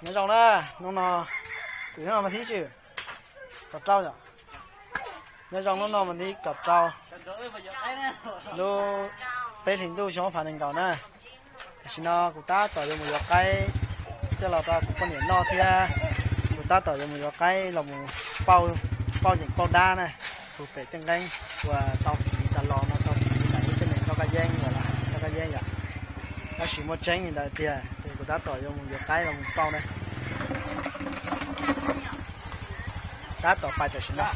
Nyob zoo na, hnub no, hnub no mas thib tswm, kaum rau yom. Nyob zoo, hnub no mas thib kaum rau, lub peb hlis ntuj xyoo ob phav nees nkaum na. Tam sim no kuv tab tom yuav mus yuav qaib coj los rau kuv poj niam noj thiab kuv tab tom yuav mus yuav qaib los mus pauj, pauj yeem pauj dab na. Kuv pem tej nqeeb uas tau fiv tas los no, tau fiv ntawm ib tug niam nkauj kab yeeb uas lawv hais nkauj kab yeeb yom, tab sis muaj tseeb li ntawd tiag ces kuv tab tom yuav mus yuav qaib los mus pauj na. Tab tom pais tam sim no.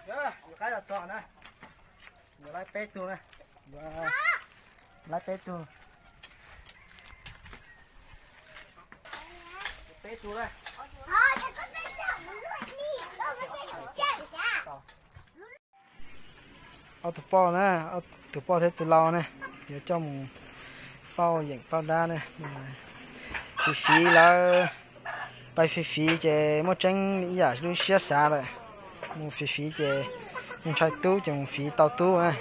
Yuav qaib los txog na, yuav laib peb tug na, yuav laib peb tug, peb tug na. Ob tug poj na, tus poj thiab tus lau na, yuav coj mus pauj yeem pauj dab na. Fiv fiv lawv, pais fiv fiv ces muaj tseeb ib yam lub siab xav lawm. Mus fiv fiv ces yus ntshai tub ces mus fiv tau tub na.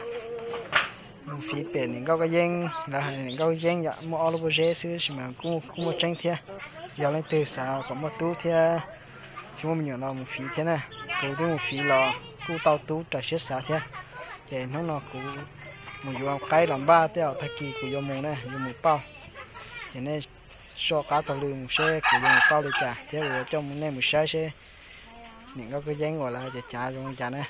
Mus fiv pem niam nkauj kab yeeb, lawv hais niam nkauj yeeb yom, muaj ob lub pob zeb xwb sis mas kuj muaj tseeb thiab. Yog leej twg xav kom muaj tub thiab tsis muaj me nyuam los mus fiv thiab na. Kuv twb mus fiv los kuj tau tub raws siab xav thiab. Ces hnub no kuv mus yuav qaib los npaj tej zaum tag kis kuv yuav mus na, yuav mus pauj. Ces nej soj qab taug lw mus seb kuv yuav mus pauj li cas thiab kuv yuav coj nej mus saib seb niam nkauj kab yeeb uas lawv cav cav zoo li cas na.